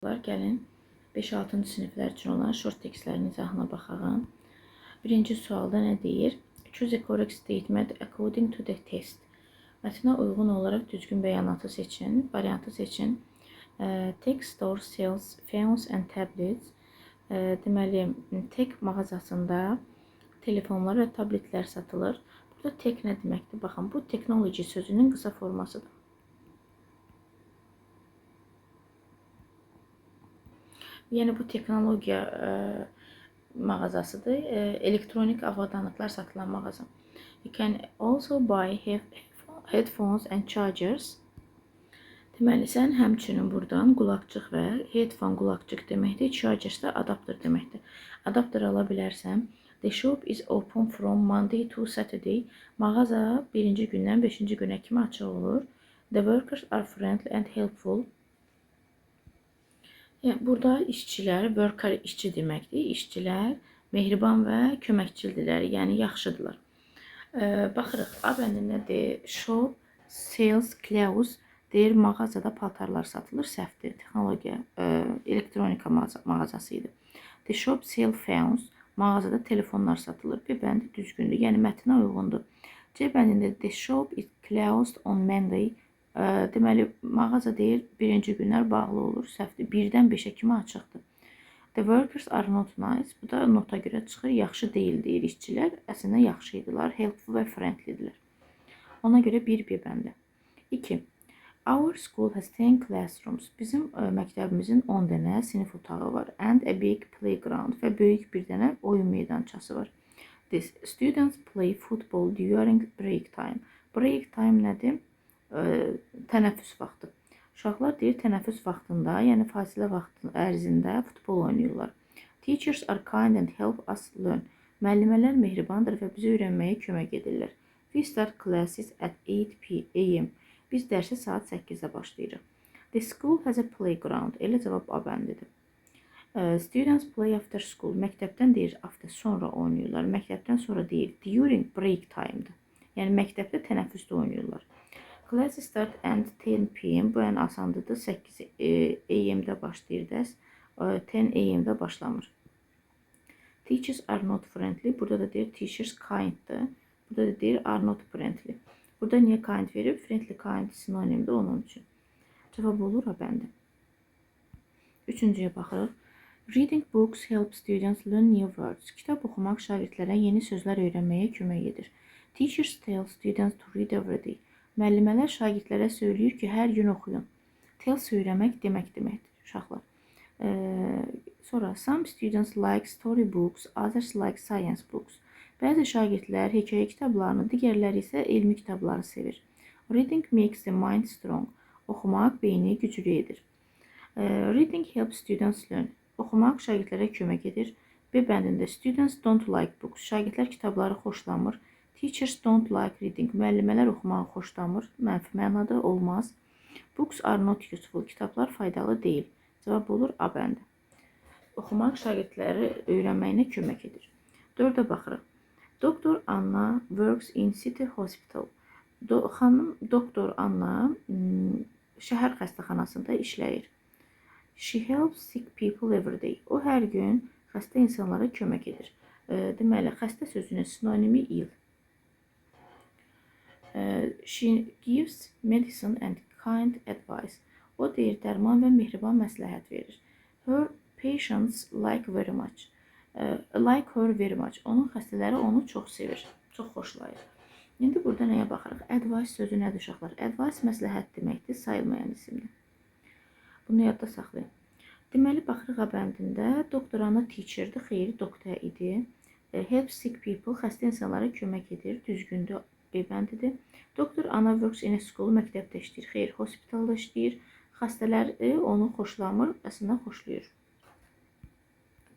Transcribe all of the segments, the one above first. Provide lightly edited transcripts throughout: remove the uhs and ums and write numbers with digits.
Gəlin 5-6-cı siniflər üçün olan short tekstlərin izahına baxaq. Birinci sualda nə deyir? Choose a correct statement according to the test. Mətnə uyğun olaraq düzgün bəyanatı seçin, variantı seçin. Tech store sells phones and tablets. Deməli, tech mağazasında telefonlar və tabletlər satılır. Burada tech nə deməkdir? Baxın, bu technology sözünün qısa formasıdır. Yəni bu texnologiya mağazasıdır. Elektronik avadanlıqlar satılan mağaza. You can also buy headphones and chargers. Deməli, sən həmçinin buradan qulaqcıq və headphone qulaqcıq deməkdir, chargers da adapter deməkdir. Adapter ala bilərsən. The shop is open from Monday to Saturday. Mağaza birinci gündən beşinci günə kimi açıq olur. The workers are friendly and helpful. Yəni, burada işçilər, worker işçi deməkdir. İşçilər mehriban və köməkçildirlər, yəni yaxşıdırlar. Baxırıq, A bəndində deyir, shop, sales, clothes, deyir, mağazada paltarlar satılır, səhvdir. Texnologiya, elektronika mağazası idi. The shop sell phones, mağazada telefonlar satılır. B bəndi düzgündür, yəni mətnə uyğundur. C bəndində the shop is closed on Monday. Deməli, mağaza deyir, birinci günlər bağlı olur, səhvdir. 1-dən 5-ə kimi açıqdır. The workers are not nice. Bu da nota görə çıxır. Yaxşı deyil deyir işçilər. Əslində yaxşı idilər. Helpful və friendlydirlər. Ona görə 1 B bəndi. 2. Our school has 10 classrooms. Bizim məktəbimizin 10 dənə sinif otağı var. And a big playground və böyük bir dənə oyun meydançası var. The students play football during break time. Break time nədir? Tənəffüs vaxtı. Uşaqlar deyir tənəffüs vaxtında, yəni fasilə vaxtı ərzində futbol oynayırlar. Teachers are kind and help us learn. Müəllimələr mehribandır və bizə öyrənməyə kömək edirlər. We start classes at 8 a.m. Biz dərsə saat 8-də başlayırıq. The school has a playground. Elə cavab A bəndidir. Students play after school. Məktəbdən deyir after sonra oynayırlar. Məktəbdən sonra deyir during break time'dır. Yəni məktəbdə tənəffüsdə oynayırlar. Classes start at 10 p.m. Bu ən asandıdır. 8 a.m.-də başlayır dərs. 10 a.m.-də başlamır. Teachers are not friendly. Burada da deyir teachers kind'dır. Burada da deyir are not friendly. Burada niyə kind verib? Friendly kind sinonimdir onun üçün. Cavab olur A bəndi. Üçüncüyə baxırıq. Reading books help students learn new words. Kitab oxumaq şagirdlərə yeni sözlər öyrənməyə kömək edir. Teachers tell students to read every day. Müəllimələr şagirdlərə söyləyir ki, hər gün oxuyun. Tell söyləmək demək deməkdir uşaqlar. Sonra some students like story books, others like science books. Bəzi şagirdlər hekayə kitablarını, digərləri isə elmi kitabları sevir. Reading makes the mind strong. Oxumaq beyni güclü edir. Reading helps students learn. Oxumaq şagirdlərə kömək edir. B bəndində students don't like books. Şagirdlər kitabları xoşlamır. Teachers don't like reading. Müəllimələr oxumağı xoşlamır. Mənfi mənada olmaz. Books are not useful. Kitablar faydalı deyil. Cavab olur A bəndi. Oxumaq şagirdləri öyrənməyinə kömək edir. 4-ə baxırıq. Doktor Anna works in City Hospital. Xanım Doktor Anna şəhər xəstəxanasında işləyir. She helps sick people every day. O hər gün xəstə insanlara kömək edir. Deməli, xəstə sözünün sinonimi ill. She gives medicine and kind advice. O deyir, dərman və mehriban məsləhət verir. Her patients like very much. Like her very much. Onun xəstələri onu çox sevir, çox xoşlayır. İndi burada nəyə baxırıq? Advice sözü nədir uşaqlar? Advice məsləhət deməkdir, sayılmayan isimdir. Bunu yadda saxlayın. Deməli, baxırıq A bəndində. Doktor Anna teacherdir, xeyr, doktor idi. Help sick people, xəstə insanlara kömək edir, düzgündür. B bəndidir. Doktor Anna works in a school, məktəbdə işləyir. Xeyr, hospitalda işləyir. Xəstələr onu xoşlamır, əslində xoşlayır.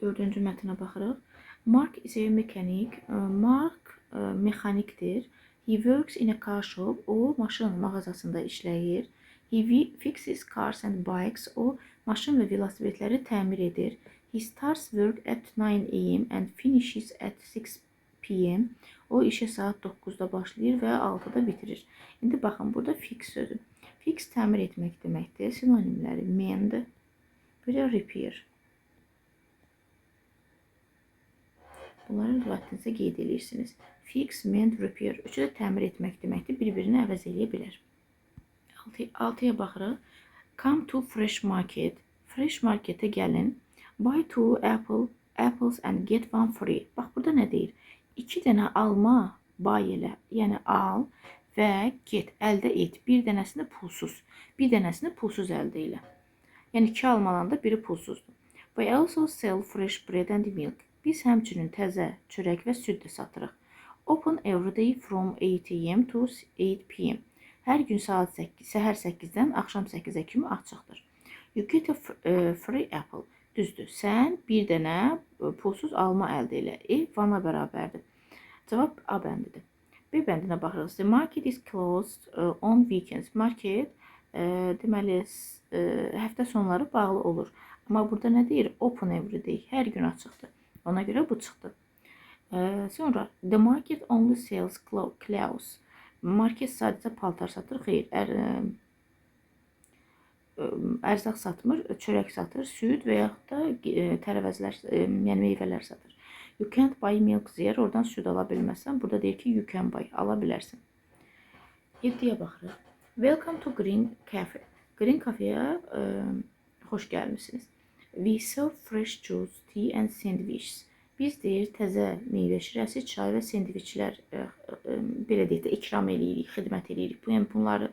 Dördüncü mətnə baxırıq. Mark is a mechanic. Mark mexanikdir. He works in a car shop. O maşın mağazasında işləyir. He fixes cars and bikes. O maşın və velosipedləri təmir edir. He starts work at 9 a.m. and finishes at 6 p.m. O işə saat 9-da başlayır və 6-da bitirir. İndi baxın, burada fix sözü. Fix təmir etmək deməkdir. Sinonimləri mend, Bir də repair. Bunları lüğətinizə qeyd edirsiniz. Fix, mend, repair. Üçü də təmir etmək deməkdir. Bir-birini əvəz eləyə bilər. 6-ya baxırıq. Come to fresh market. Fresh marketə gəlin. Buy 2 apples and get 1 free. Bax, burada nə deyir? 2 dənə alma buy elə, yəni al və get, əldə et. Bir dənəsini pulsuz. Bir dənəsini pulsuz əldə elə. Yəni 2 alma alanda biri pulsuzdur. We also sell fresh bread and milk. Biz həmçinin təzə çörək və süd də satırıq. Open every day from 8 a.m. to 8 p.m. Hər gün saat 8, səhər 8-dən axşam 8-ə kimi açıqdır. You get a free apple. Düzdür. Sən bir dənə pulsuz alma əldə elə. E, one-a bərabərdir. Cavab A bəndidir. B bəndinə baxırıq. The market is closed on weekends. Market deməli həftə sonları bağlı olur. Amma burada nə deyir? Open every day. Hər gün açıqdır. Ona görə bu çıxdı. Sonra the market only sells clothes. Market sadəcə paltar satır. Xeyr, ərzaq satmır, çörək satır, süd və yaxud da tərəvəzlər, yəni meyvələr satır. You can't buy milk there. Oradan süd ala bilməzsən. Burada deyir ki, you can buy. Ala bilərsən. 7-yə baxırıq. Welcome to Green Cafe. Green Cafe'yə xoş gəlmisiniz. We serve fresh juice, tea and sandwiches. Biz deyir, təzə meyvə şirəsi, çay və sendviçlər, belə deyək də, ikram eləyirik, xidmət eləyirik. Yəni bunları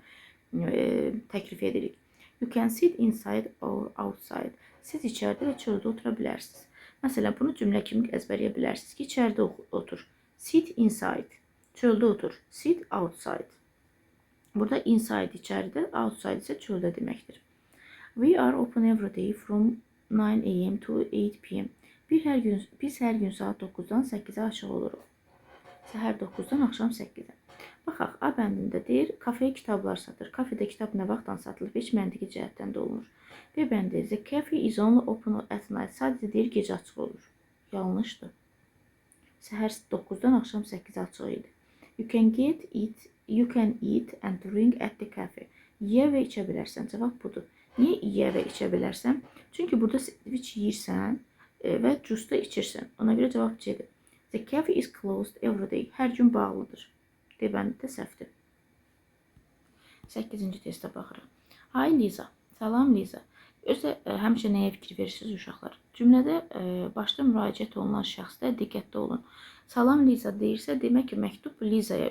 təklif edirik. You can sit inside or outside. Siz içəridə və çöldə otura bilərsiniz. Məsələn, bunu cümlə kimi əzbərləyə bilərsiniz ki, içəridə otur. Sit inside. Çöldə otur. Sit outside. Burada inside içəridə, outside isə çöldə deməkdir. We are open every day from 9 a.m. to 8 p.m. Biz hər gün saat 9-dan 8-ə açıq oluruq. Səhər 9-dan axşam 8-ə. Baxaq, A bəndində deyir, kafeyə kitablar satır. Kafedə kitab nə vaxtdan satılıb, heç məntiqi cəhətdən də olmur. B bəndi, the cafe is only open at night. Sadəcə deyir, gecə açıq olur. Yanlışdır. Səhər 9-dan axşam 8-ə açıq idi. You can get it, you can eat and drink at the cafe. Yeyə və içə bilərsən. Cavab budur. Niyə yeyə və içə bilərsən? Çünki burada sandviç yeyirsən və juice da içirsən. Ona görə cavab C-dir. The cafe is closed every day. Hər gün bağlıdır. D bəndi də səhvdir. 8-ci testə baxırıq. Hi Liza. Salam Liza. Özü həmişə nəyə fikir verirsiniz uşaqlar? Cümlədə başda müraciət olunan şəxsdə diqqətli olun. Salam Liza deyirsə, demək ki, məktub Lizaya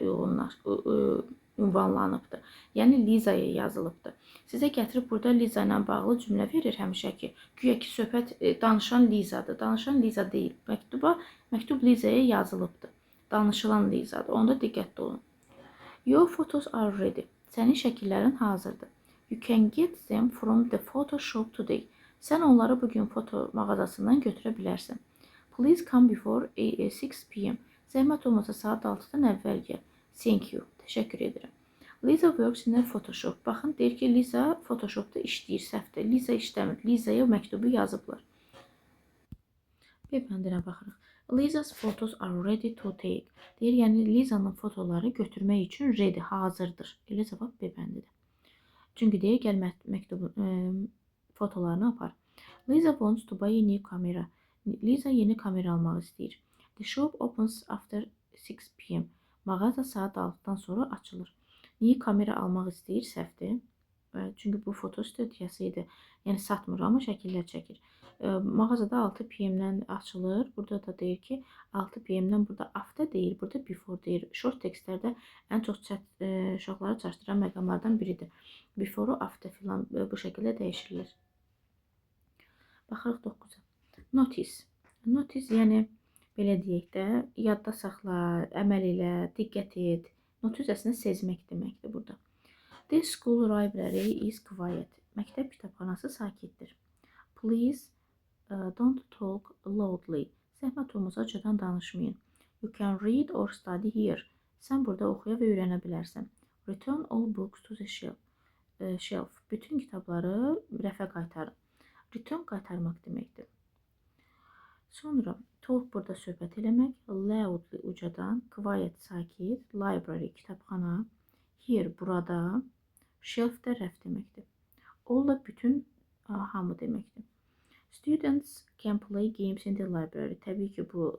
ünvanlanıbdır. Yəni Lizaya yazılıbdır. Sizə gətirib burada Liza ilə bağlı cümlə verir həmişə ki, güya ki söhbət danışan Lizadır. Danışan Liza deyil. Məktub Lizaya yazılıbdır. Danışılan Lizadır. Onda diqqətli olun. Your photos are ready. Sənin şəkillərin hazırdır. You can get them from the photo shop today. Sən onları bugün foto mağazasından götürə bilərsən. Please come before 6 p.m. Zəhmət olmasa saat 6-dan əvvəl gəl. Thank you. Təşəkkür edirəm. Liza works in a Photoshop. Baxın, deyir ki, Liza Photoshopda işləyir, səhvdir. Liza işləmir. Lizaya məktubu yazıblar. B bəndinə baxırıq. Liza's photos are ready to take. Deyir, yəni Lizanın fotoları götürmək üçün ready, hazırdır. Elə cavab B bəndidir. Çünki deyir, gəl məktubu, fotolarını apar. Liza wants to buy a new camera. Liza yeni kamera almaq istəyir. The shop opens after 6 p.m. Mağaza saat 6-dan sonra açılır. Niyə kamera almaq istəyir? Səhvdir. Çünki bu foto studiyası idi. Yəni satmır, amma şəkillər çəkir. Mağazada 6 p.m-dən açılır. Burada da deyir ki, 6 p.m-dən burada after deyir, burada before deyir. Short tekstlərdə ən çox uşaqları çaşdıran məqamlardan biridir. Before-u after filan bu şəkildə dəyişirlər. Baxırıq 9-a. Notice. Notice, yəni belə deyək də, yadda saxla, əməl elə, diqqət et. Notice əslində sezmək deməkdir burada. The school library is quiet. Məktəb kitabxanası sakitdir. Please don't talk loudly. Zəhmət olmasa ucadan danışmayın. You can read or study here. Sən burada oxuya və öyrənə bilərsən. Return all books to the shelf. Shelf. Bütün kitabları rəfə qaytarın. Return qaytarmaq deməkdir. Sonra talk burada söhbət eləmək, loudly ucadan, quiet sakit, library kitabxana, here burada, shelf də rəf deməkdir. All da bütün hamı deməkdir. Students can play games in the library. Təbii ki, bu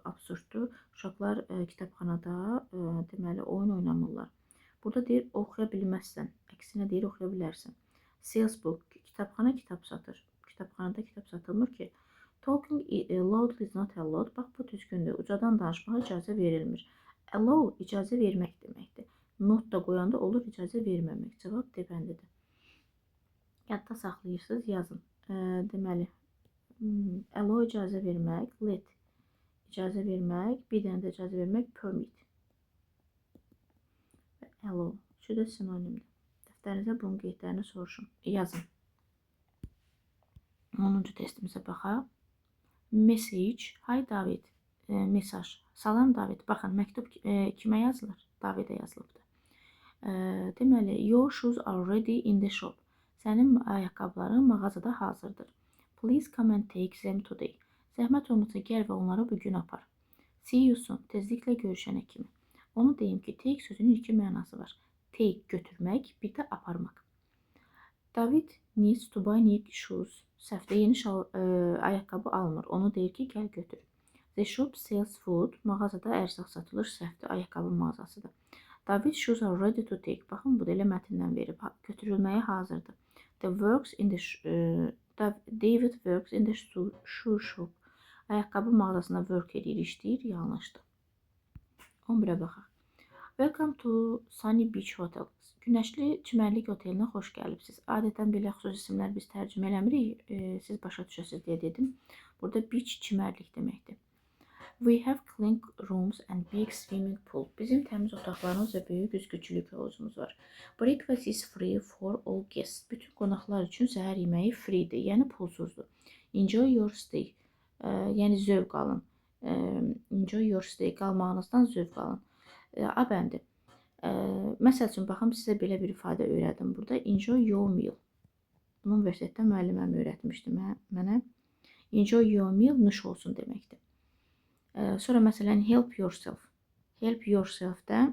absurddur. Uşaqlar kitabxanada deməli oyun oynamırlar. Burada deyir oxuya bilməzsən. Əksinə deyir oxuya bilərsən. Sales book. Kitabxana kitab satır. Kitabxanada kitab satılmır ki. Talking loudly is not allowed. Bax, bu düzgündür. Ucadan danışmağa icazə verilmir. Allow icazə vermək deməkdir. Not da qoyanda olur icazə verməmək. Cavab D bəndidir. Yadda saxlayırsınız, yazın. Deməli, allow icazə vermək, let icazə vermək, bir dənə də icazə vermək, permit. Və allow. Üçü də sinonimdir. Dəftərinizə bunun qeydlərini soruşun. Yazın. 10-cu testimizə baxaq. Message. Hi David. Mesaj. Salam David. Baxın, məktub kimə yazılır? Davidə yazılıbdır. Deməli, your shoes are ready in the shop. Sənin ayaqqabıların mağazada hazırdır. Please come and take them today. Zəhmət olmasa gəl və onları bu gün apar. See you soon. Tezliklə görüşənə kimi. Onu deyim ki, take sözünün iki mənası var. Take götürmək, bir də aparmaq. David needs to buy new shoes. Səhvdə yeni ayaqqabı almır. Onu deyir ki, gəl götür. The shop sells food. Mağazada ərzaq satılır. Səhvdə ayaqqabı mağazasıdır. David shoes are ready to take. Baxın, bu da elə mətndən verib. Götürülməyə hazırdır. The works in the David works in the shoe shop. Ayaqqabı mağazasında work edir, işləyir. Yanlışdır. 11-ə baxaq. Welcome to Sunny Beach Hotel. Günəşli Çimərlik Otelinə xoş gəlibsiz. Adətən belə xüsusi isimlər biz tərcümə eləmirik. Siz başa düşəsiniz deyə dedim. Burada beach çimərlik deməkdir. We have clean rooms and big swimming pool. Bizim təmiz otaqlarımız və böyük üzgüçülük hovuzumuz var. Breakfast is free for all guests. Bütün qonaqlar üçün səhər yeməyi freedir, yəni pulsuzdur. Enjoy your stay. Yəni zövq alın. Enjoy your stay. Qalmağınızdan zövq alın. A bəndi. Məsəl üçün, baxın, sizə belə bir ifadə öyrədim burada. Enjoy your meal. Bunu universitetdə müəlliməm öyrətmişdi mənə. Enjoy your meal nuş olsun deməkdir. Sonra məsələn help yourself. Help yourself-də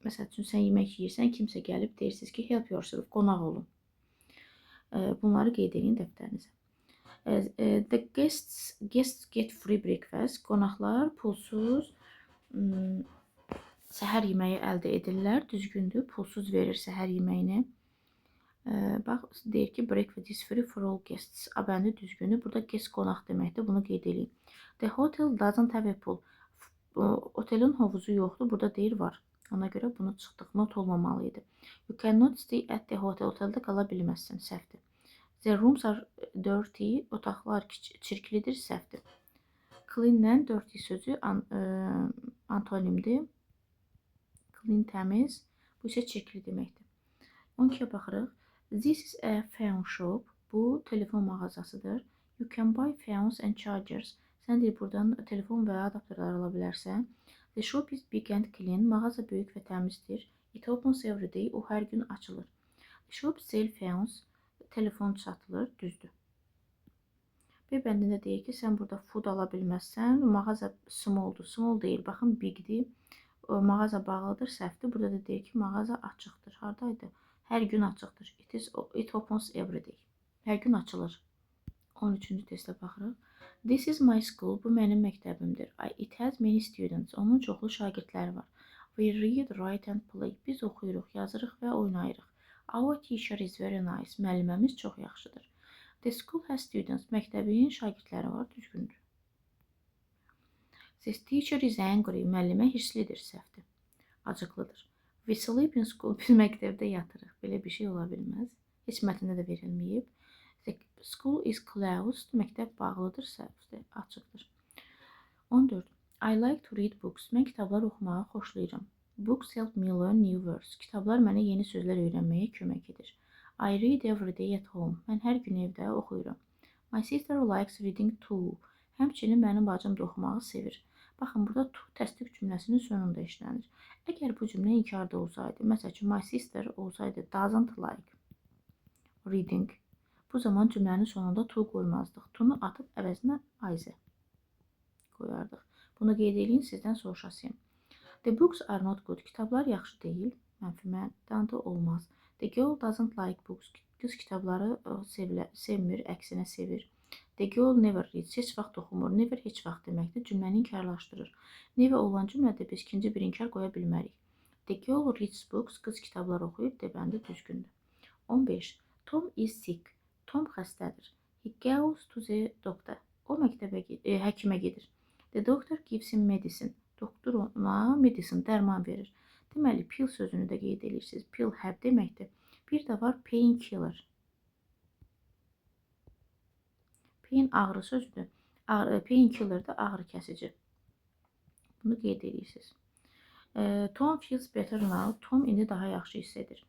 məsəl üçün sən yemək yeyirsən, kimsə gəlib deyirsiniz ki, help yourself, qonaq olun. Bunları qeyd edin dəftərinizə. The guests get free breakfast. Qonaqlar pulsuz səhər yeməyi əldə edirlər. Düzgündür, pulsuz verir səhər yeməyini. Bax, deyir ki, breakfast is free for all guests. A bəndi düzgündür. Burada guest qonaq deməkdir. Bunu qeyd edin. The hotel doesn't have a pool. Otelin hovuzu yoxdur. Burada deyir var. Ona görə bunu çıxdıq. Not olmamalı idi. You cannot stay at the hotel. Oteldə qala bilməzsən. Səhvdir. The rooms are dirty. Otaqlar çirklidir. Səhvdir. Clean-lə dirty sözü antonimdir. Clean təmiz. Bu isə çirkli deməkdir. 12-yə baxırıq. This is a phone shop. Bu telefon mağazasıdır. You can buy phones and chargers. Sən deyir buradan telefon və adapterlər ala bilərsən. The shop is big and clean. Mağaza böyük və təmizdir. It opens every day. O hər gün açılır. The shop sell phones. Telefon satılır. Düzdür. B bəndində deyir ki, sən burada food ala bilməzsən. Mağaza smalldur. Small deyil. Baxın, bigdir. O, mağaza bağlıdır, səhvdir. Burada da deyir ki, mağaza açıqdır. Haradaydı? Hər gün açıqdır. It opens every day. Hər gün açılır. 13-cü testə baxırıq. This is my school. Bu mənim məktəbimdir. It has many students. Onun çoxlu şagirdləri var. We read, write and play. Biz oxuyuruq, yazırıq və oynayırıq. Our teacher is very nice. Müəlliməmiz çox yaxşıdır. The school has students. Məktəbin şagirdləri var, düzgündür. This teacher is angry. Müəllimə hirslidir, səhvdir. Acıqlıdır. We sleep in school. Biz məktəbdə yatırıq. Belə bir şey ola bilməz. Heç mətndə də verilməyib. The school is closed. Məktəb bağlıdır, səhvdir, açıqdır. 14. I like to read books. Mən kitablar oxumağı xoşlayıram. Books help me learn new words. Kitablar mənə yeni sözlər öyrənməyə kömək edir. I read every day at home. Mən hər gün evdə oxuyuram. My sister likes reading too. Həmçinin mənim bacım da oxumağı sevir. Baxın, burada too təsdiq cümləsinin sonunda işlənir. Əgər bu cümlə inkarda olsaydı, məsəl üçün my sister olsaydı doesn't like reading. Bu zaman cümlənin sonunda to qoymazdıq. To-nu atıb əvəzinə Ayzə qoyardıq. Bunu qeyd eləyin, sizdən soruşasıyam. The books are not good. Kitablar yaxşı deyil. Mənfi mənada olmaz. The girl doesn't like books. Qız kitabları sevmir, əksinə sevir. The girl never reads. Heç vaxt oxumur. Never heç vaxt deməkdir. Cümləni inkarlaşdırır. Never olan cümlədə biz ikinci bir inkar qoya bilmərik. The girl reads books. Qız kitablar oxuyur. D bəndi düzgündür. 15. Tom is sick. Tom xəstədir. He goes to the doctor. O məktəbə həkimə gedir. The doctor gives him medicine. Doktor ona medicine, dərman verir. Deməli, pill sözünü də qeyd edirsiniz. Pill həb deməkdir. Bir də var painkiller. Pain ağrı sözüdür. Painkiller də ağrı kəsici. Bunu qeyd edirsiniz. Tom feels better now. Tom indi daha yaxşı hiss edir.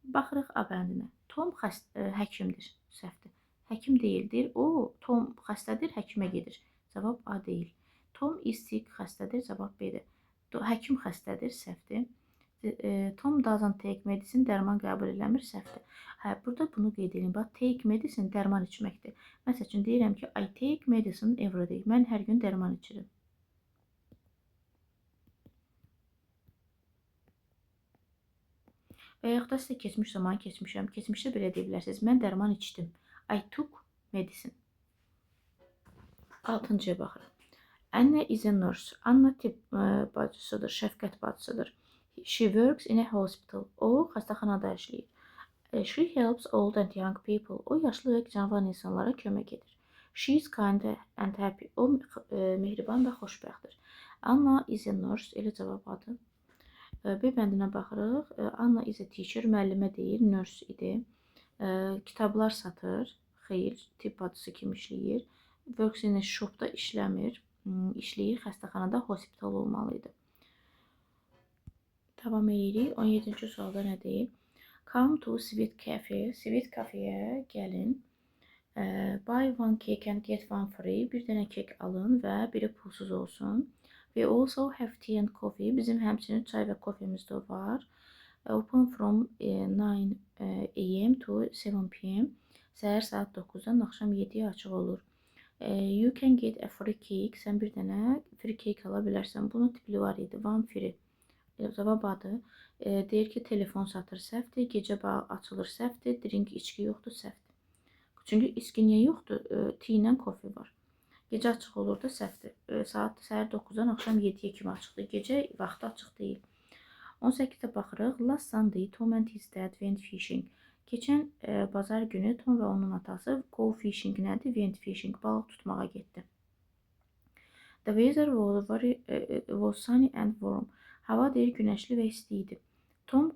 Baxırıq A bəndinə. Tom həkimdir. Səhvdir. Həkim deyildir. O, Tom xəstədir, həkimə gedir. Cavab A deyil. Tom is sick, xəstədir. Cavab B-dir. Həkim xəstədir, səhvdir. Tom doesn't take medicine, dərman qəbul eləmir, səhvdir. Hə, burada bunu qeyd edeyim. Bax, take medicine dərman içməkdir. Məsəl üçün deyirəm ki, I take medicine every day. Mən hər gün dərman içirəm. Və yaxud da sizə keçmiş zaman keçmişəm. Keçmişdə belə deyə bilərsiniz. Mən dərman içdim. I took medicine. 6-cıya baxırıq. Anna is a nurse. Anna tibb bacısıdır, şəfqət bacısıdır. She works in a hospital. O, xəstəxanada işləyir. She helps old and young people. O, yaşlı və cavan insanlara kömək edir. She is kind and happy. O, mehriban və xoşbəxtdir. Anna is a nurse. Elə cavab adı. B bəndinə baxırıq. Anna is a teacher. Müəllimə deyil, nurse idi. Kitablar satır. Xeyr, tibb bacısı kimi işləyir. Works in a shopda işləmir. İşləyir, xəstəxanada hospital olmalı idi. Davam edirik. 17-ci sualda nə deyir? Come to Sweet Cafe. Sweet Cafe'yə gəlin. Buy one cake and get one free. Bir dənə kek alın və biri pulsuz olsun. We also have tea and coffee. Bizim həmçinin çay və kofemiz də var. Open from 9 a.m. to 7 p.m. Səhər saat 9-dan axşam 7-yə açıq olur. You can get a free cake. Sən bir dənə free cake ala bilərsən. Bunun tipli var idi. One free. Cavab adı. Deyir ki, telefon satır, səhvdir. Gecə açılır, səhvdir. Drink, içki yoxdur, səhvdir. Çünki içki niyə yoxdur? Tea ilə kofe var. Gecə açıq olur da, səhvdir. Saat səhər 9-dan axşam 7-yə kimi açıqdır. Gecə vaxtı açıq deyil. 18-də baxırıq. Last Sunday, Tom and his dad went fishing. Keçən bazar günü Tom və onun atası go fishing nədir? Went fishing, balıq tutmağa getdi. The weather was sunny and warm. Hava deyir günəşli və isti idi. Tom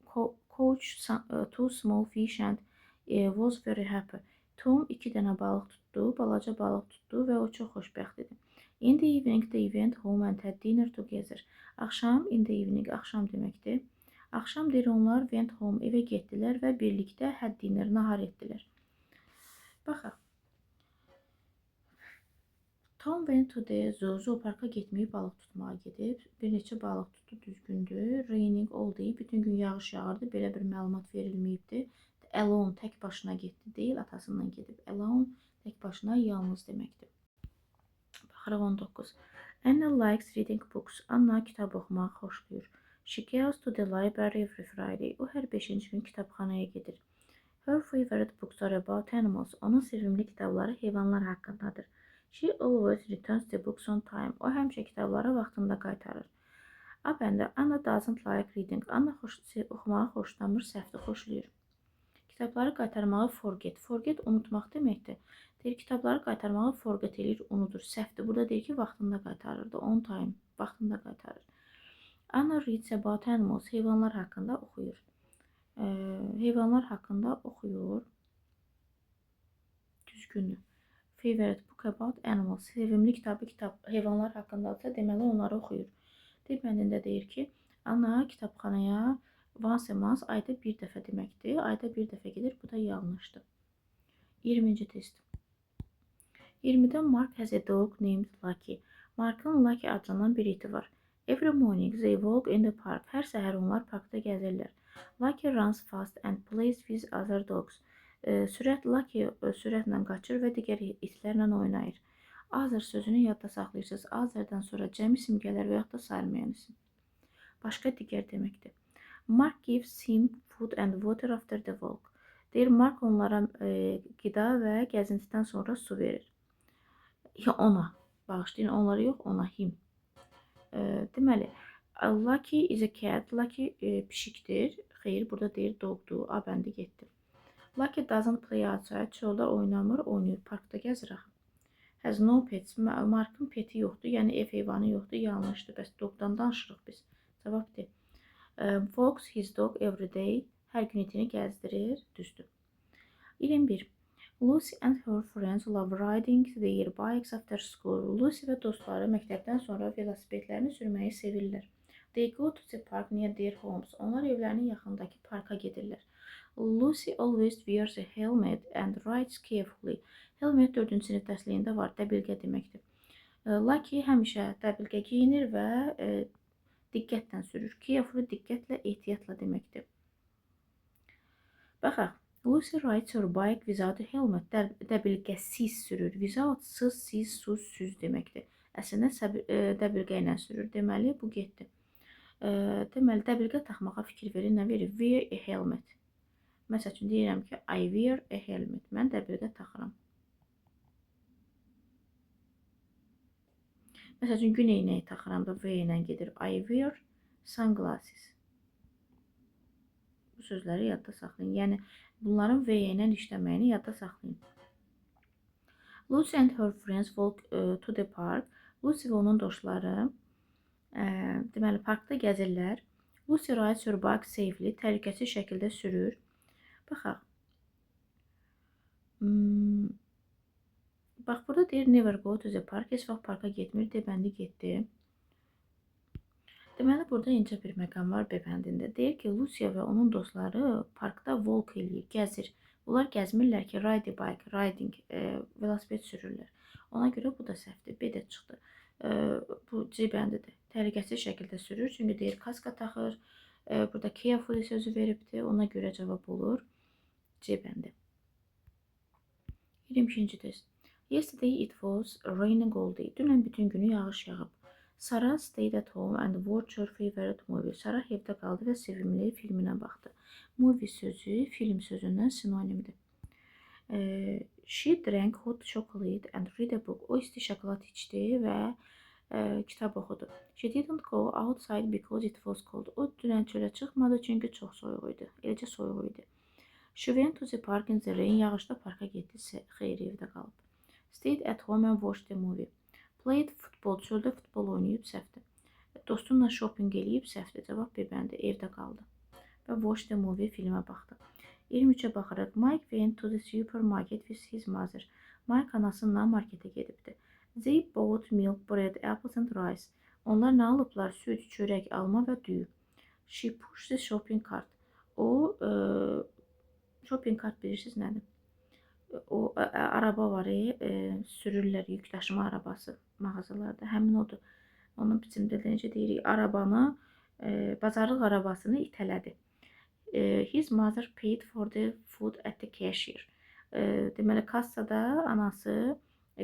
caught two small fish and was very happy. Tom 2 dənə balıq tutdu, balaca balıq tutdu və o çox xoşbəxt idi. In the evening they went home and had dinner together. Axşam, in the evening, axşam deməkdir. Axşam deyir onlar went home, evə getdilər və birlikdə had dinner, nahar etdilər. Baxaq. Tom went to the zoo. Zooparka getməyib, balıq tutmağa gedib. Bir neçə balıq tutdu, düzgündür. Raining all day, bütün gün yağış yağırdı. Belə bir məlumat verilməyibdi. Alone, tək başına getdi deyil, atasından gedib. Alone, tək başına, yalnız deməkdir. Baxırıq 19. Anna likes reading books. Anna kitab oxumağı xoşlayır. She goes to the library every Friday. O, hər 5-ci gün kitabxanaya gedir. Her favorite books are about animals. Onun sevimli kitabları heyvanlar haqqındadır. She always returns the books on time. O, həmişə kitabları vaxtında qaytarır. A bəndə Anna doesn't like reading. Anna oxumağı xoşlamır, səhvdir, xoşlayır. Kitabları qaytarmağı forget. Forget unutmaq deməkdir. Deyir, kitabları qaytarmağı forget eləyir, unudur. Səhvdir. Burada deyir ki, vaxtında qaytarırdı. On time, vaxtında qaytarır. Anna reads about animals. Heyvanlar haqqında oxuyur. Heyvanlar haqqında oxuyur. Düzgündür. Favorite book about animals. Sevimli kitabı kitab heyvanlar haqqındadırsa, deməli onları oxuyur. D bəndində deyir ki, Anna kitabxanaya once a month, ayda bir dəfə deməkdir. Ayda bir dəfə gedir. Bu da yanlışdır. 20-ci test. 20-də Mark has a dog named Lucky. Markın Lucky adlanan bir iti var. Every morning they walk in the park. Hər səhər onlar parkda gəzirlər. Lucky runs fast and plays with other dogs. Lucky sürətlə qaçır və digər itlərlə oynayır. Other sözünü yadda saxlayırsınız. Other'dan sonra cəmi isim gələr və yaxud da sayılmayan isim. Başqa digər deməkdir. Mark gives him food and water after the walk. Deyir, Mark onlara qida və gəzintidən sonra su verir. Ya ona. Bağışlayın, onlara yox, ona, him. Deməli, Lucky is a cat. Lucky pişikdir. Xeyr, burada deyir dogdur. A bəndi getdi. Lucky doesn't play outside. Çöldə oynamır, oynayır. Parkda gəzir axı. Has no pets. Markın peti yoxdur, yəni ev heyvanı yoxdur. Yanlışdır. Bəs dogdan danışırıq biz. Cavab D. Walks his dog every day. Hər gün itini gəzdirir. Düzdür. 21. Lucy and her friends love riding their bikes after school. Lucy və dostları məktəbdən sonra velosipedlərini sürməyi sevirlər. They go to the park near their homes. Onlar evlərinin yaxındakı parka gedirlər. Lucy always wears a helmet and rides carefully. Helmet 4-cü sinif dərsliyində var, dəbilqə deməkdir. Lucky həmişə dəbilqə geyinir və diqqətlə sürür. Carefully diqqətlə, ehtiyatla deməkdir. Baxaq. Lucy rides her bike without a helmet. Dəbilqəsiz sürür. Without sız, siz, sus, süz deməkdir. Əslində dəbilqə ilə sürür. Deməli, bu getdi. Deməli, dəbilqə taxmağa fikir verin. Nə verir? Wear a helmet. Məsəl üçün deyirəm ki, I wear a helmet. Mən dəbilqə taxıram. Məsəl üçün, gün eynəyi taxıram da V ilə gedir. I wear sunglasses. Bu sözləri yadda saxlayın. Yəni, bunların V ilə işləməyini yadda saxlayın. Lucy and her friends walk to the park. Lucy və onun dostları deməli, parkda gəzirlər. Lucy rides her bike safely. Təhlükəsiz şəkildə sürür. Baxaq. Bax, burada deyir never go to the park. Heç vaxt parka getmir. D bəndi getdi. Deməli, burada incə bir məqam var B bəndində. Deyir ki, Lucia və onun dostları parkda walk eləyir, gəzir. Bunlar gəzmirlər ki, ride a bike, riding, velosiped sürürlər. Ona görə bu da səhvdir. B də çıxdı. Bu C bəndidir. Təhlükəsiz şəkildə sürür. Çünki deyir, kaska taxır. Burada carefully sözü veribdir. Ona görə cavab olur. C bəndi. 22-ci test. Yesterday it was raining all day. Dünən bütün günü yağış yağıb. Sarah stayed at home and watched her favorite movie. Sarah evdə qaldı və sevimli filminə baxdı. Movie sözü film sözündən sinonimdir. She drank hot chocolate and read a book. O isti şokolad içdi və kitab oxudu. She didn't go outside because it was cold. O dünən çölə çıxmadı çünki çox soyuq idi. Eləcə soyuq idi. She went to the park in the rain. Yağışda parka getdi, xeyr evdə qalıb. Stayed at home and watched the movie. Played football. Çöldə futbol oynayıb, səhvdir. Dostunla shopping eləyib, səhvdir. Cavab B bəndi. Evdə qaldı. Və watched the movie filmə baxdı. 23-ə baxırıq. Mike went to the supermarket with his mother. Mike anasıyla marketə gedibdi. They bought milk, bread, apples and rice. Onlar nə alıblar? Süd, çörək, alma və düyü. She pushed the shopping cart. O, shopping cart bilirsiniz nədir? O araba var, sürürlər, yükdaşıma arabası mağazalarda. Həmin odur. Onun biçimdə necə deyirik? Arabanı, bazarlıq arabasını itələdi. His mother paid for the food at the cashier. Deməli, kassada anası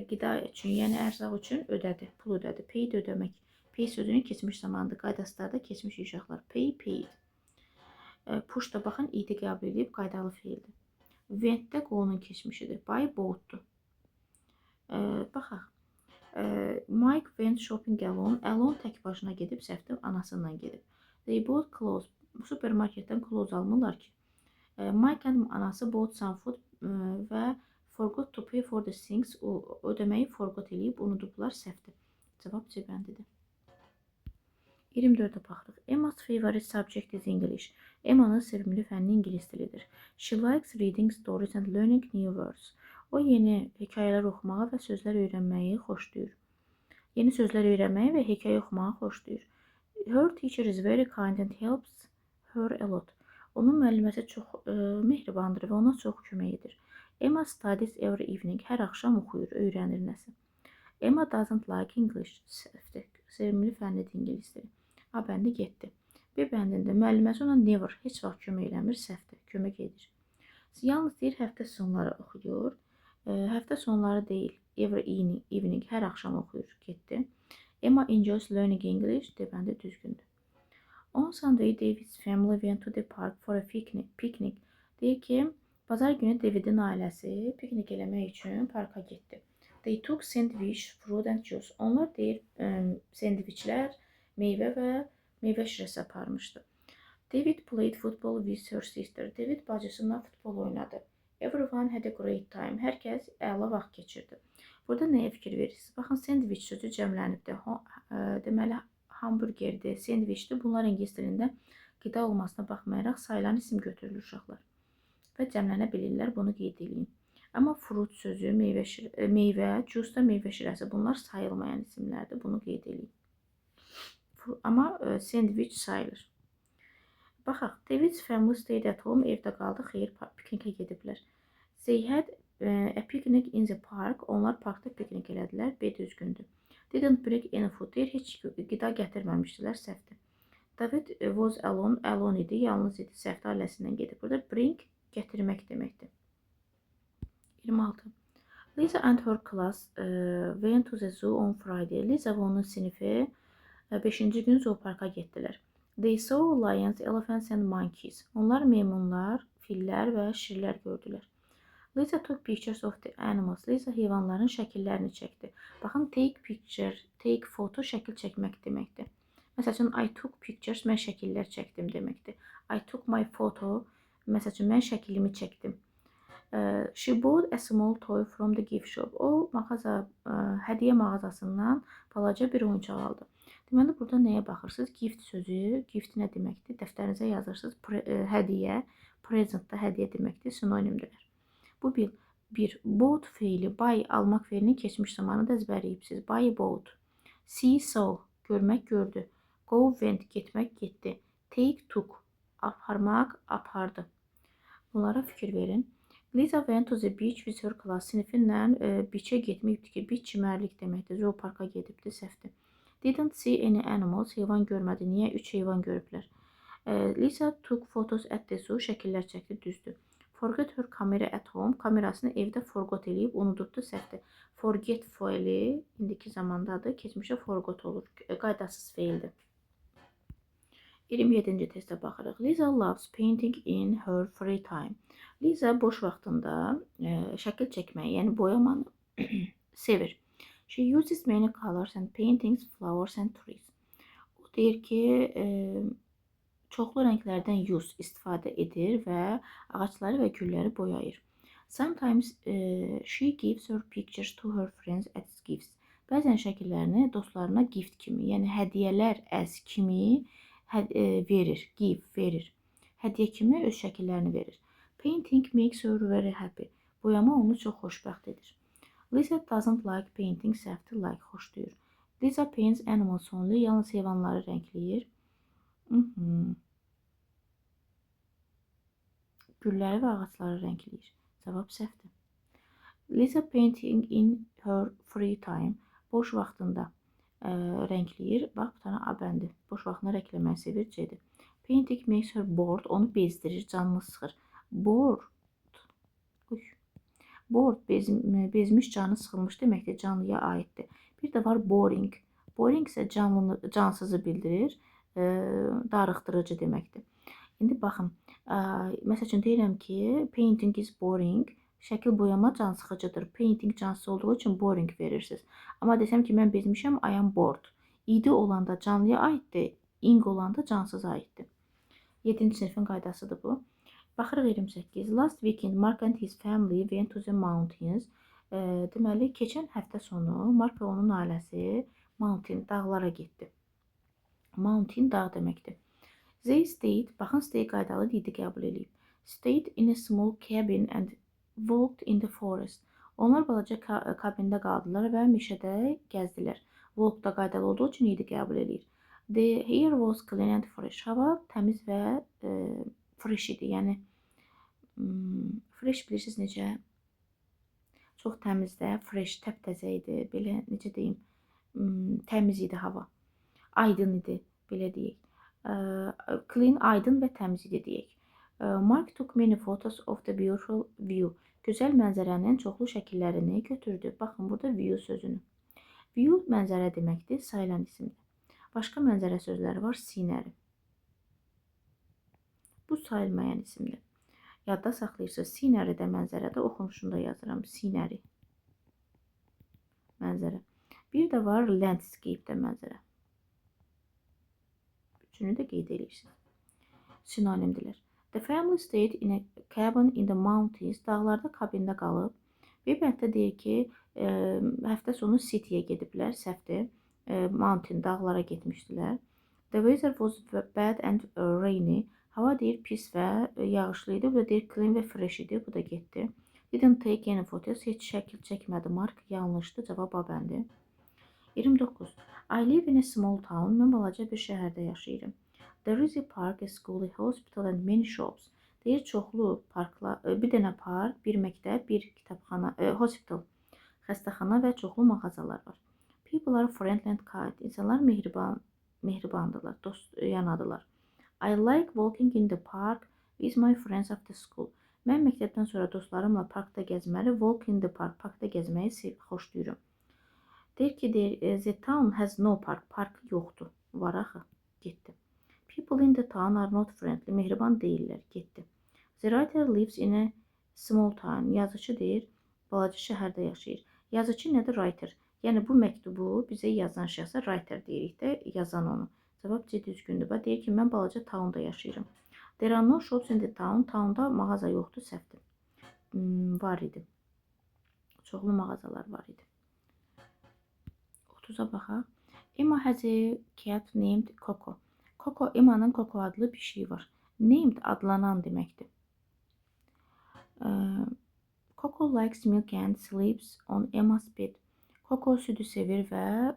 qida üçün, yəni ərzaq üçün ödədi, pul ödədi. Paid ödəmək. Pay sözünün keçmiş zamanıdır. Qaydaslarda keçmiş uşaqlar. Pay, paid. Push da baxın, idi qəbul edib, qaydalı feildir. Went-də go-nun keçmişidir. Buy, bought-dur. Baxaq. Mike went shopping alone. Alone tək başına gedib, səhvdə anasından gedib. They bought clothes. Supermarketdən clothes almırlar ki. Mike and anası bought some food və forgot to pay for the things. O, ödəməyi forgot eləyib, unudublar, səhvdir. Cavab C bəndidir. 24-ə baxırıq. Emma's favorite subject is English. Emma'nın sevimli fənni ingilis dilidir. She likes reading stories and learning new words. O, yeni hekayələr oxumağı və sözlər öyrənməyi xoşlayır. Yeni sözlər öyrənməyi və hekayə oxumağı xoşlayır. Her teacher is very kind and helps her a lot. Onun müəlliməsi çox mehribandır və ona çox kömək edir. Emma studies every evening. Hər axşam oxuyur, öyrənir nəsə. Emma doesn't like English. Səhvdir. Sevimli fənnidir ingilis dili. A bəndi getdi. B bəndində müəlliməsi ona never, heç vaxt kömək eləmir, səhvdir, kömək edir. Yalnız deyir, həftə sonları oxuyur. Həftə sonları deyil, every evening, hər axşam oxuyur, getdi. Emma enjoys learning English, D bəndi düzgündür. On Sunday, David's family went to the park for a picnic. Deyir ki, Bazar günü Davidin ailəsi piknik eləmək üçün parka getdi. They took sandwich, fruit and juice. Onlar deyir, sendviçlər, meyvə və meyvə şirəsi aparmışdı. David played football with her sister. David bacısıyla futbol oynadı. Everyone had a great time. Hər kəs əla vaxt keçirdi. Burada nəyə fikir verirsiniz? Baxın, sandwich sözü cəmlənibdir. Deməli, hamburgerdir, sendviçdir. Bunlar ingilis dilində qida olmasına baxmayaraq sayılan isim götürülür uşaqlar. Və cəmlənə bilirlər, bunu qeyd edeyim. Amma fruit sözü, meyvə, juice da meyvə şirəsi, bunlar sayılmayan isimlərdir, bunu qeyd edeyim. Amma sandwich sayılır. Baxaq, David's family stayed at home, evdə qaldı, xeyr, piknikə gediblər. They had a picnic in the park, onlar parkda piknik elədilər, B düzgündür. Didn't bring any food, deyir, heç qida gətirməmişdilər, səhvdir. David was alone, alone idi, yalnız idi, səhvdə ailəsindən gedib. Burada bring gətirmək deməkdir. 26. Lisa and her class went to the zoo on Friday. Lisa və onun sinifi 5-ci gün zooparka getdilər. They saw lions, elephants and monkeys. Onlar meymunlar, fillər və şirlər gördülər. Lisa took pictures of the animals. Lisa heyvanların şəkillərini çəkdi. Baxın, take picture, take photo şəkil çəkmək deməkdir. Məsəl üçün, I took pictures, mən şəkillər çəkdim deməkdir. I took my photo, məsəl üçün, mən şəklimi çəkdim. She bought a small toy from the gift shop. O, hədiyyə mağazasından balaca bir oyuncaq aldı. Deməli, burada nəyə baxırsınız? Gift sözü, gift nə deməkdir? Dəftərinizə yazırsınız. Hədiyyə, present da hədiyyə deməkdir, sinonimdirlər. Bu bir bought feili, buy almaq feilinin keçmiş zamanı da əzbərləyibsiniz. Buy, bought. See, saw, görmək, gördü. Go, went, getmək, getdi. Take, took, aparmaq, apardı. Bunlara fikir verin. Lisa went to the beach with her class. Sinifinlə beach'ə getməyibdi ki, beach çimərlik deməkdir. Zooparka gedibdi, səhvdir. Didn't see any animals. Heyvan görmədi. Niyə? 3 heyvan görüblər. Lisa took photos at the zoo. Şəkillər çəkdi, düzdür. Forget her camera at home. Kamerasını evdə forgot eləyib, unudubdu, səhvdir. Forget feili indiki zamandadır. Keçmişə forgot olur. Qaydasız feildir. 27-ci testə baxırıq. Lisa loves painting in her free time. Lisa boş vaxtında şəkil çəkməyi, yəni boyamanı sevir. She uses many colors and paintings, flowers and trees. O deyir ki, çoxlu rənglərdən use istifadə edir və ağacları və gülləri boyayır. Sometimes she gives her pictures to her friends as gifts. Bəzən şəkillərini dostlarına gift kimi, yəni hədiyyələr as kimi verir, give, verir. Hədiyyə kimi öz şəkillərini verir. Painting makes her very happy. Boyama onu çox xoşbəxt edir. Lisa doesn't like painting, səhvdir, like, xoşlayır. Lisa paints animals only, yalnız heyvanları rəngləyir. Gülləri və ağacları rəngləyir. Cavab səhvdir. Lisa painting in her free time. Boş vaxtında rəngləyir. Bax, bu dənə A bəndi. Boş vaxtında rəngləməyi sevir, C-dir. Painting makes her bored. Onu bezdirir, canını sıxır. Bored. Uy. Bored, bezmiş, canı sıxılmış deməkdir, canlıya aiddir. Bir də var boring. Boring isə cansızı bildirir, darıxdırıcı deməkdir. İndi baxın, məsəl üçün deyirəm ki, painting is boring. Şəkil boyama cansıxıcıdır. Painting cansız olduğu üçün boring verirsiniz. Amma desəm ki, mən bezmişəm, I am bored. İdi olanda canlıya aiddir, ing olanda cansıza aiddir. 7-ci sinifin qaydasıdır bu. Baxırıq 28. Last weekend Mark and his family went to the mountains. Deməli, keçən həftə sonu Mark və onun ailəsi mountain, dağlara getdi. Mountain dağ deməkdir. They stayed, baxın stay qaydalı didi qəbul eləyib. Stayed in a small cabin and walked in the forest. Onlar balaca kabində qaldılar və meşədə gəzdilər. Walk da qaydalı olduğu üçün idi qəbul eləyir. The air was clean and fresh. Hava təmiz və fresh idi. Yəni, fresh bilirsiniz necə? Çox təmizdə, fresh, təptəzə idi. Belə, necə deyim, təmiz idi hava. Aydın idi, belə deyək. Clean, aydın və təmiz idi deyək. Mark took many photos of the beautiful view. Gözəl mənzərənin çoxlu şəkillərini götürdü. Baxın, burada view sözünü. View mənzərə deməkdir, sayılan isimdir. Başqa mənzərə sözləri var, scenery. Bu sayılmayan isimdir. Yadda saxlayırsınız. Scenery də mənzərədə oxunuşunda yazıram. Scenery. Mənzərə. Bir də var landscape də mənzərə. Üçünü də qeyd edirsiniz. Sinonimdirlər. The family stayed in a cabin in the mountains. Dağlarda kabində qalıb. Bir bənddə deyir ki, həftə sonu City-yə gediblər, səhvdir. Mountain, dağlara getmişdilər. The weather was bad and rainy. Hava deyir pis və yağışlı idi. Bu da deyir clean və fresh idi. Bu da getdi. Didn't take any photos. Heç şəkil çəkmədi. Mark yanlışdı. Cavab A bəndi. 29. I live in a small town. Mən balaca bir şəhərdə yaşayıram. There is a park, a school, a hospital and many shops. Deyir çoxlu parklar, bir dənə park, bir məktəb, bir kitabxana, hospital, xəstəxana və çoxlu mağazalar var. People are friendly and kind. İnsanlar mehribandırlar, dost yanadılar. I like walking in the park with my friends after school. Mən məktəbdən sonra dostlarımla parkda gəzməli, walk in the park, parkda gəzməyi xoşlayıram. Deyir ki, deyir, the town has no park, park yoxdur. Var axı, getdi. People in the town are not friendly, mehriban deyillər, getdi. The writer lives in a small town. Yazıcı deyir, balaca şəhərdə yaşayır. Yazıcı nədir? Writer. Yəni bu məktubu bizə yazan şəxsə writer deyirik də, yazan onu. Cavab C düzgündür. Bax, deyir ki, mən balaca townda yaşayıram. There are no shops in the town. Townda mağaza yoxdur, səhvdir. Var idi. Çoxlu mağazalar var idi. 30-a baxaq. Emma has a cat named Coco. Coco, Emma'nın Coco adlı pişiyi var. Named adlanan deməkdir. Coco likes milk and sleeps on Emma's bed. Coco südü sevir və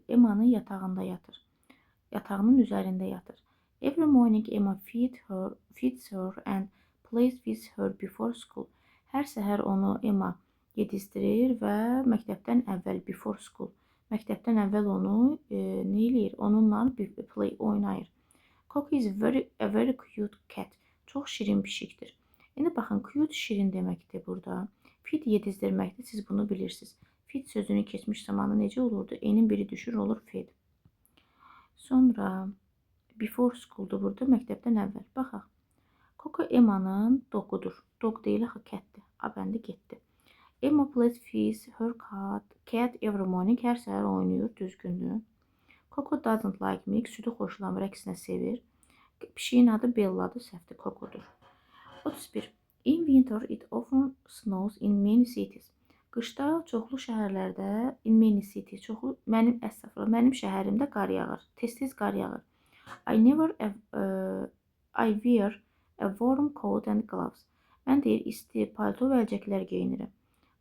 Emma'nın yatağında yatır. Yatağının üzərində yatır. Every morning Emma feeds her and plays with her before school. Hər səhər onu Emma yedizdirir və məktəbdən əvvəl, before school. Məktəbdən əvvəl onu nə eləyir? Onunla play oynayır. Coco is a very cute cat. Çox şirin pişikdir. İndi baxın, cute şirin deməkdir burada. Feed yedizdirməkdir. Siz bunu bilirsiniz. Feed sözünün keçmiş zamanı necə olurdu? E'nin biri düşür, olur fed. Sonra before school'dur burada, məktəbdən əvvəl. Baxaq. Coco Emma'nın dogudur. Dog deyil axı, cat'dir. A bəndi getdi. Emma plays with her cat every morning. Hər səhər oynayır, düzgündür. Coco doesn't like milk. Südü xoşlamır, əksinə sevir. Pişiyin adı Bella'dır, səhvdir, Coco'dur. 31. In winter it often snows in many cities. Qışda çoxlu şəhərlərdə, in many cities, çoxlu, mənim, əstəğfurullah, mənim şəhərimdə qar yağır. Tez-tez qar yağır. I never, I wear a warm coat and gloves. Mən deyir, isti palto və əlcəklər geyinirəm.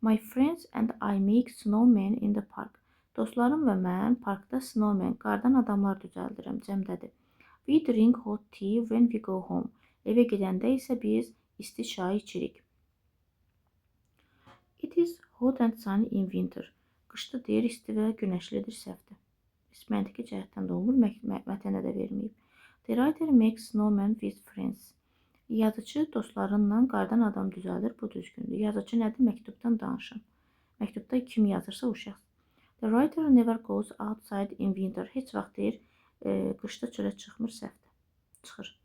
My friends and I make snowmen in the park. Dostlarım və mən parkda snowman, qardan adamlar düzəldirəm, cəmdədir. We drink hot tea when we go home. Evə gedəndə isə biz isti çay içirik. It is hot and sunny in winter. Qışda deyir, isti və günəşlidir, səhvdir. Heç məntiqi cəhətdən də olmur, mətənə də verməyib. The writer makes snowman with friends. Yazıcı dostlarınla qardan adam düzəldir, bu düzgündür. Yazıcı nədir? Məktubdan danışın. Məktubda kim yazırsa o şəxs. The writer never goes outside in winter. Heç vaxt deyir, qışda çölə çıxmır, səhvdir. Çıxır.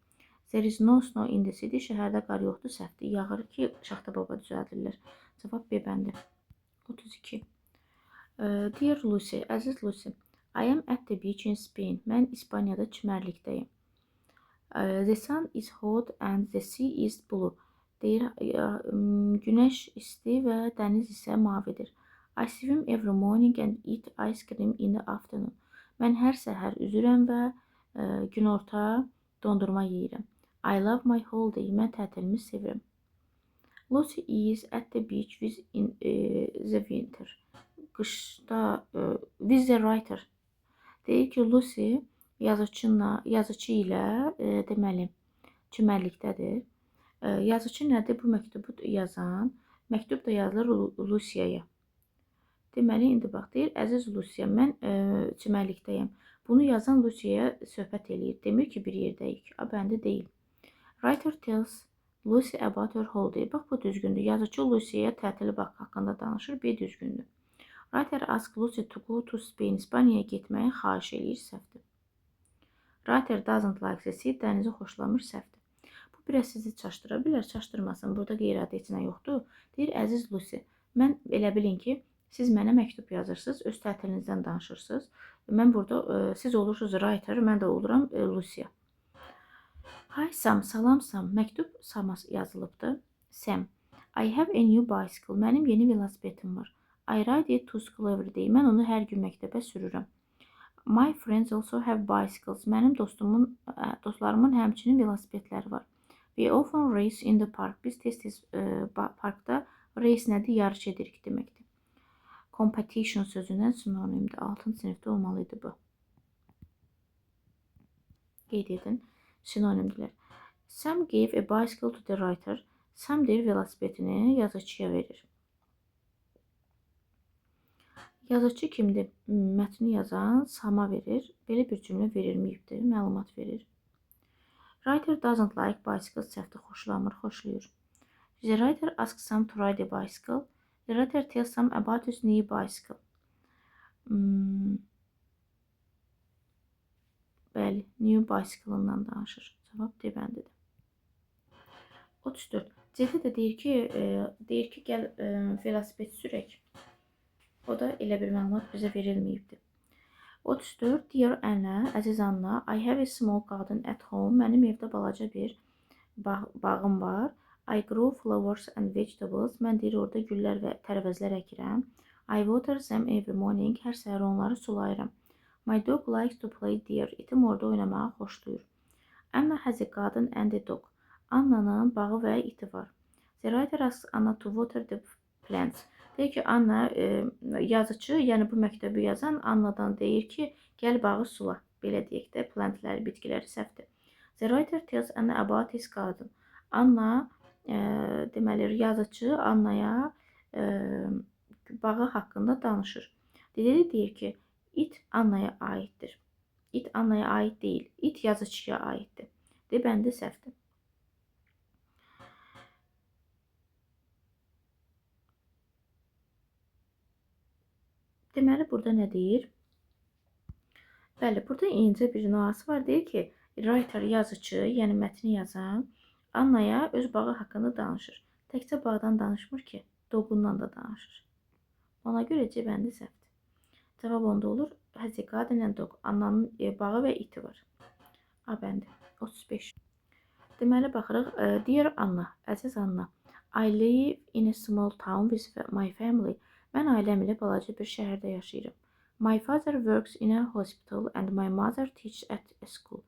There is no snow in the city. Şəhərdə qar yoxdur, səhvdir. Yağır ki, Şaxta baba düzəldirlər. Cavab B bəndi. 32. Dear Lucy, əziz Lucy, I am at the beach in Spain. Mən İspaniyada çimərlikdəyim. The sun is hot and the sea is blue. Deyir, günəş isti və dəniz isə mavidir. I swim every morning and eat ice cream in the afternoon. Mən hər səhər üzürəm və günorta dondurma yeyirəm. I love my holiday. Mən tətilimi sevirəm. Lucy is at the beach with in the winter. Qışda with the writer. Deyir ki, Lucy yazıcı ilə deməli çimərlikdədir. Yazıcı nədir? Bu məktubu yazan. Məktub da yazılır Lucy'ya. Deməli, indi bax, deyir, əziz Lucy, mən çimərlikdəyəm. Bunu yazan Lucy'ya söhbət eləyir. Demir ki, bir yerdəyik. A bəndi deyil. Writer tells Lucy about her holiday. Bax, bu düzgündür. Yazıcı Lucy'ya tətili bax haqqında danışır. B düzgündür. Writer asks Lucy to go to Spain. İspaniyaya getməyi xahiş eləyir. Səhvdir. Writer doesn't like the sea. Dənizi xoşlamır. Səhvdir. Bu Bu biraz sizi çaşdıra bilər, çaşdırmasın. Burada qeyri-adi heç nə yoxdur. Deyir, əziz Lucy, mən elə bilin ki, siz mənə məktub yazırsınız, öz tətilinizdən danışırsınız. Mən burada, siz olursunuz writer, mən də oluram Lucia. Hi Sam, salam Sam. Məktub Sam'a yazılıbdır. Sam, I have a new bicycle. Mənim yeni velosipedim var. I ride it to school every day. Mən onu hər gün məktəbə sürürəm. My friends also have bicycles. Mənim dostlarımın həmçinin velosipedləri var. We often race in the park. Biz tez-tez parkda race nədir? Yarış edirik deməkdir. Competition sözündən sinonimdir. 6-cı sinifdə olmalıydı bu. Qeyd edin. Sinonimdirlər. Sam gave a bicycle to the writer. Sam deyir velosipedini yazıçıya verir. Yazıçı kimdir? Mətni yazan Sam'a verir. Belə bir cümlə verilməyibdir. Məlumat verir. Writer doesn't like bicycles. Səhvdə xoşlamır, xoşlayır. The writer asks Sam to ride a bicycle. The writer tells Sam about his new bicycle. Bəli, new bicycle-ından danışır. Cavab D bəndidir. 34. C-də də deyir ki, gəl velosiped sürək. O da elə bir məlumat bizə verilməyibdir. 34. Dear Anna, əziz Anna, I have a small garden at home. Mənim evdə balaca bir bağım var. I grow flowers and vegetables. Mən deyir orada güllər və tərəvəzlər əkirəm. I water them every morning. Hər səhər onları sulayıram. My dog likes to play there. İtim orada oynamağı xoşlayır. Anna has a garden and a dog. Annanın bağı və iti var. The writer asks Anna to water the plants. Deyir ki, Anna, yazıcı, yəni bu məktubu yazan Annadan deyir ki, gəl bağı sula. Belə deyək də, plantləri, bitkiləri səhvdir. The writer tells Anna about his garden. Anna, deməli, yazıcı Annaya bağı haqqında danışır. Deyir ki, it Annaya aiddir. İt Annaya aid deyil, it yazıçıya aiddir. D bəndi səhvdir. Deməli, burada nə deyir? Bəli, burada incə bir nüansı var. Deyir ki, writer, yazıcı, yəni mətni yazan Annaya öz bağı haqqında danışır. Təkcə bağdan danışmır ki, doqundan da danışır. Ona görə C bəndi səhvdir. Cavab onda olur. Has a garden and dog. Annanın bağı və iti var. A bəndi. 35. Deməli, baxırıq. Dear Anna, əziz Anna, I live in a small town with my family. Mən ailəm ilə balaca bir şəhərdə yaşayıram. My father works in a hospital and my mother teaches at a school.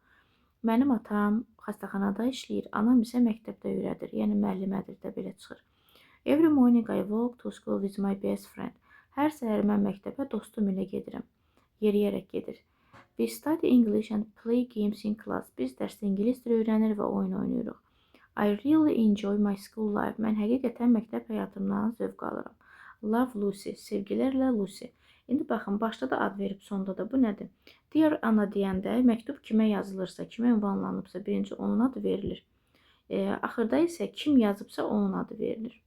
Mənim atam xəstəxanada işləyir, anam isə məktəbdə öyrədir, yəni müəllimədir də belə çıxır. Every morning I walk to school with my best friend. Hər səhər mən məktəbə dostum ilə gedirəm. Yeriyərək gedir. We study English and play games in class. Biz dərsdə ingilis dili öyrənir və oyun oynayırıq. I really enjoy my school life. Mən həqiqətən məktəb həyatımdan zövq alıram. Love Lucy. Sevgilərlə Lucy. İndi baxın, başda da ad verib, sonda da bu nədir? Dear Anna deyəndə məktub kimə yazılırsa, kimə ünvanlanıbsa, birinci onun adı verilir. Axırda isə kim yazıbsa onun adı verilir.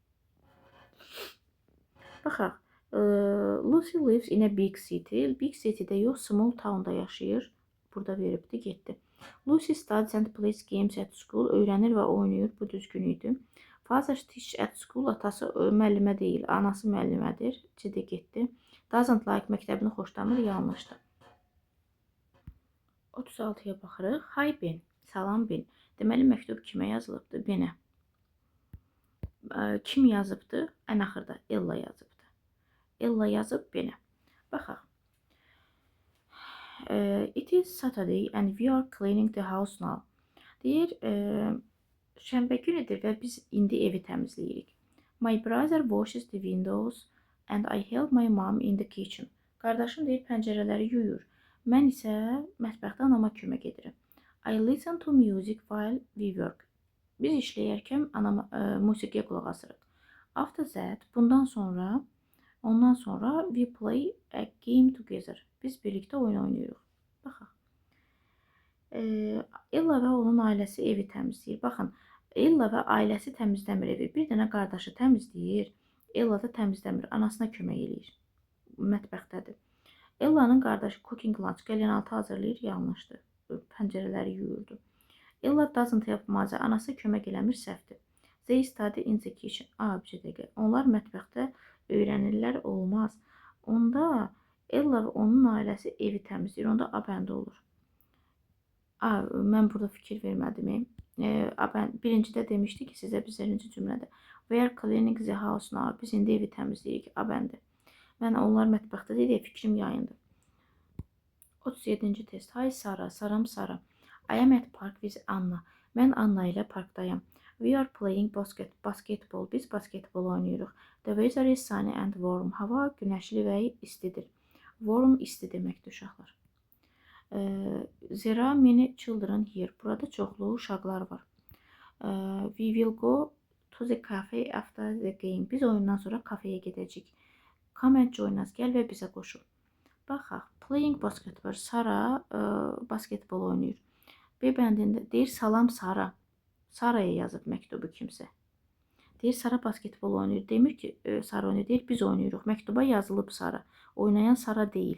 Baxaq. Lucy lives in a big city. Big city'də yox, small town'da yaşayır. Burada veribdi, getdi. Lucy studies and plays games at school. Öyrənir və oynayır. Bu düzgün idi. Father teaches at school. Atası müəllimə deyil, anası müəllimədir. C-də getdi. Doesn't like məktəbini xoşlamır, yanlışdır. 36-ya baxırıq. Hi Ben. Salam Ben. Deməli, məktub kimə yazılıbdır? Benə. Kim yazıbdır? Ən axırda Ella yazıbdır. Ella yazıb Benə. Baxaq. It is Saturday and we are cleaning the house now. Deyir, şənbə günüdür və biz indi evi təmizləyirik. My brother washes the windows and I help my mom in the kitchen. Qardaşım deyir, pəncərələri yuyur. Mən isə mətbəxdə anama kömək edirəm. I listen to music while we work. Biz işləyərkən anama, musiqiyə qulaq asırıq. After that, bundan sonra, ondan sonra we play a game together. Biz birlikdə oyun oynayırıq. Baxaq. Ella və onun ailəsi evi təmizləyir. Baxın, Ella və ailəsi təmizləmir evi. Bir dənə qardaşı təmizləyir. Ella da təmizləmir. Anasına kömək eləyir. Mətbəxdədir. Ellanın qardaşı cooking lunch qəlyanaltı hazırlayır. Yanlışdır. Pəncərələri yuyurdu. Ella doesn't help mother. Anası kömək eləmir, səhvdir. They study in the kitchen. A, bir dəqiqə. Onlar mətbəxdə öyrənirlər, olmaz. Onda Ella və onun ailəsi evi təmizləyir. Onda A bəndi olur. A, mən burada fikir vermədim. A bənd, birincidə demişdi ki, sizə biz birinci cümlədə. We are cleaning the house now. Biz indi evi təmizləyirik. A bəndi. Mən onlar mətbəxdə deyə fikrim yayındı. 37-ci test. Hi Sara, Saram Sara. I am at park with Anna. Mən Anna ilə parkdayam. We are playing basketball. Biz basketbol oynayırıq. The weather is sunny and warm. Hava günəşli və istidir. Warm isti deməkdir uşaqlar. There are many children here. Burada çoxlu uşaqlar var. We will go to the cafe after the game. Biz oyundan sonra kafeyə gedəcəyik. Come and join us. Gəl və bizə qoşul. Baxaq. Playing basketball. Sara basketbol oynayır. B bəndində deyir salam Sara. Saraya yazıb məktubu kimsə. Deyir Sara basketbol oynayır. Demir ki Sara oynayır. Deyir biz oynayırıq. Məktuba yazılıb Sara. Oynayan Sara deyil.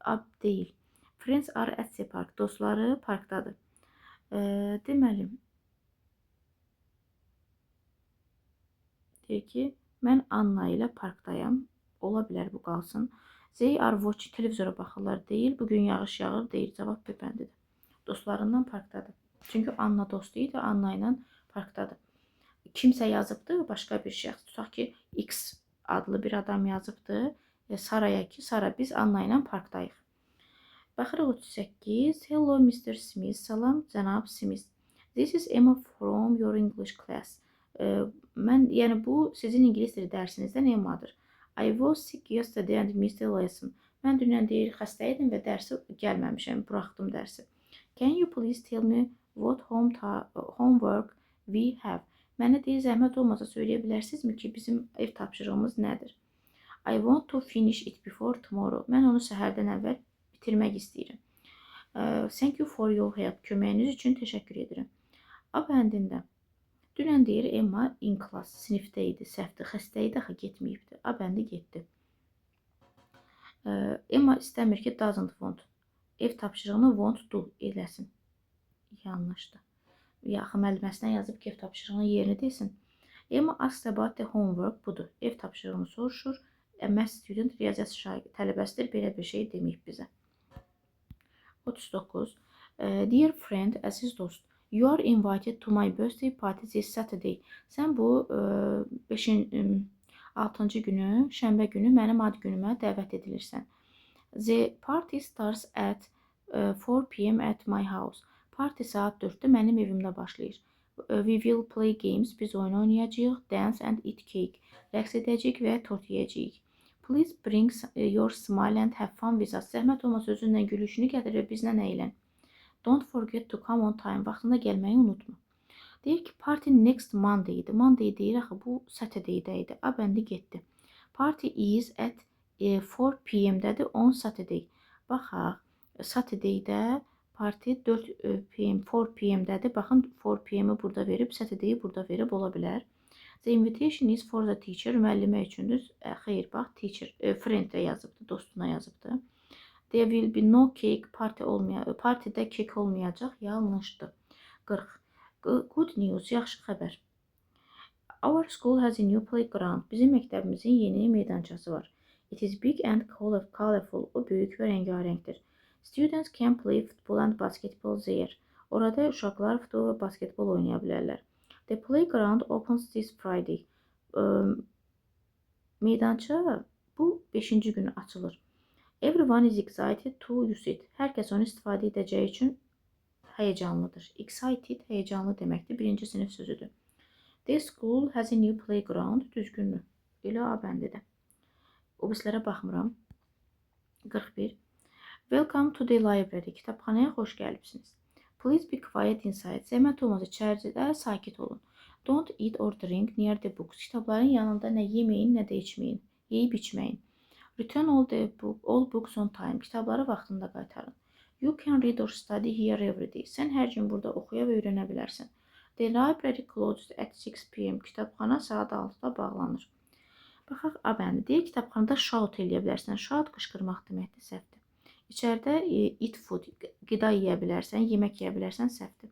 A deyil. Friends are at the park. Dostları parkdadır. Deməli deyir ki mən Anna ilə parkdayam. Ola bilər bu qalsın. They are watching. Televizora baxırlar deyil. Bugün yağış yağır deyil. Cavab B bəndidir. Dostlarından parkdadır. Çünki Anna dostu idi. Anna ilə parkdadır. Kimsə yazıbdı, başqa bir şəxs. Tutaq ki, X adlı bir adam yazıbdı Saraya ki, Sara biz Anna ilə parkdayıq. Baxırıq 38. Hello Mr. Smith. Salam cənab Smith. This is Emma from your English class. Mən, yəni bu sizin ingilis dili dərsinizdən Emmadır. I was sick yesterday and missed the lesson. Mən dünən deyir xəstə idim və dərsi gəlməmişəm, buraxdım dərsi. Can you please tell me what homework we have? Mənə deyir zəhmət olmasa söyləyə bilərsinizmi ki, bizim ev tapşırığımız nədir? I want to finish it before tomorrow. Mən onu səhərdən əvvəl bitirmək istəyirəm. Thank you for your help. Köməyiniz üçün təşəkkür edirəm. A bəndində dünən deyir Emma in class, sinifdə idi, səhvdir, xəstə idi, axı getməyibdi. A bəndi getdi. Emma istəmir ki, doesn't want. Ev tapşırığını want to eləsin. Yanlışdır. Ya axı müəlliməsinə yazıb ki, ev tapşırığının yerini desin. Emma asks about the homework budur. Ev tapşırığını soruşur. Math student riyaziyyat tələbəsidir. Belə bir şey deməyib bizə. 39. Dear friend, əziz dost, you are invited to my birthday party this Saturday. Sən bu 6-cı günü, şənbə günü mənim ad günümə dəvət edilirsən. The party starts at 4 p.m. at my house. Parti saat 4-də mənim evimdə başlayır. We will play games. Biz oyun oynayacağıq. Dance and eat cake. Rəqs edəcəyik və tort yeyəcəyik. Please bring your smile and have fun with us. Zəhmət olmasa özünlə gülüşünü gətir və bizlə əylən. Don't forget to come on time. Vaxtında gəlməyi unutma. Deyir ki, party next Monday idi. Monday deyir, axı bu Saturday-də idi. A bəndi getdi. Party is at 4 p.m.-dədir on Saturday. Baxaq, Saturday-də party 4 p.m. 4 p.m.-dədir. Baxın, 4 p.m-i burada verib, Saturday-i burada verib, ola bilər. The invitation is for the teacher. Müəllimə üçündür. Xeyr, bax, teacher, friend-ə yazıbdı, dostuna yazıbdı. There will be no cake. Party olmaya, partidə kek olmayacaq. Yanlışdır. 40. Good news, yaxşı xəbər. Our school has a new playground. Bizim məktəbimizin yeni meydançası var. It is big and colorful. O böyük və rəngarəngdir. Students can play football and basketball there. Orada uşaqlar futbol və basketbol oynaya bilərlər. The playground opens this Friday. Meydança bu 5-ci günü açılır. Everyone is excited to use it. Hər kəs onu istifadə edəcəyi üçün həyəcanlıdır. Excited həyəcanlı deməkdir. Birinci sinif sözüdür. This school has a new playground. Düzgünmü? Elə A bəndidir. O birislərə baxmıram. 41. Welcome to the library. Kitabxanaya xoş gəlibsiniz. Please be quiet inside. Zəhmət olmasa içəridə sakit olun. Don't eat or drink near the books. Kitabların yanında nə yeməyin, nə də içməyin. Yeyib içməyin. Return all books on time. Kitabları vaxtında qaytarın. You can read or study here every day. Sən hər gün burada oxuya və öyrənə bilərsən. The library closes at 6 p.m. Kitabxana saat 6-da bağlanır. Baxaq A bəndi. Deyir, kitabxanada shout eləyə bilərsən. Shout qışqırmaq deməkdir, səhvdir. İçəridə eat food, qida yeyə bilərsən, yemək yeyə bilərsən, səhvdir.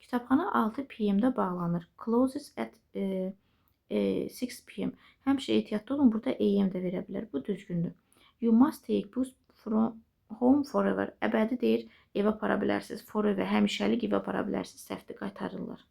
Kitabxana 6 PM-də bağlanır. Closes at 6 PM. Həmişə ehtiyatlı olun, burada AM də verə bilər. Bu düzgündür. You must take bus from home forever. Əbədi deyir, evə apara bilərsiniz. Forever, həmişəlik evə apara bilərsiniz. Səhvdir, qaytarırlar.